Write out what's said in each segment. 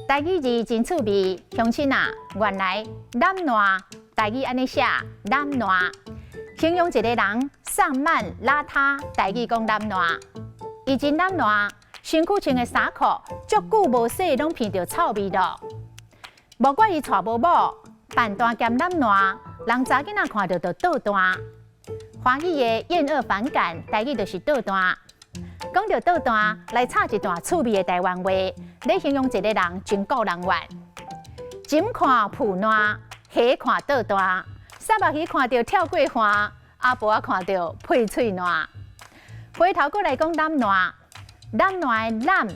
台語字真趣味，鄉親啊，原來懶惰，台語按呢寫懶惰，形容一個人散漫邋遢，台語講懶惰。伊真懶惰，身軀穿的衫褲足久無洗，攏鼻著臭味咯。無怪伊娶無某，笨蛋兼懶惰，人查囡仔看著就倒彈。華語的厭惡反感，台語就是倒彈。講著倒彈，來插一段趣味的台灣話，咧形容一個人真顧人怨。井看浮爛，蝦看倒彈，虱目魚看著跳過岸，阿婆仔看著屁喙爛。回頭過來講懶惰，懶惰的懶，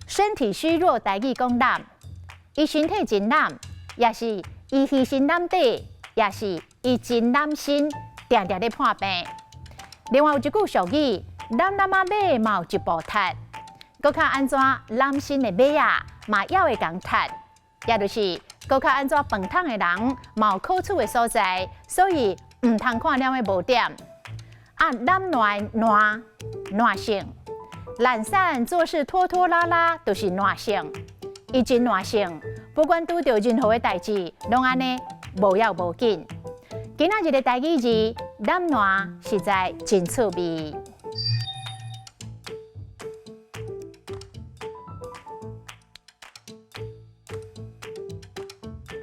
身體虛弱，台語講懶。伊身體真懶，也是伊虛心懶底，也是伊真懶身，定定咧破病。另外有一句俗語，懶懶仔馬嘛有一步踢，閣較按怎懶身的馬仔嘛猶會共踢，也就是閣較按怎飯桶的人嘛有可取的所在，所以毋通看了的無點。啊，懶惰懶惰性，懶散做事拖拖拉拉，就是惰性。伊真惰性，不管拄著任何的代誌，攏按呢無要無緊。今仔日的台語字懶惰實在真趣味。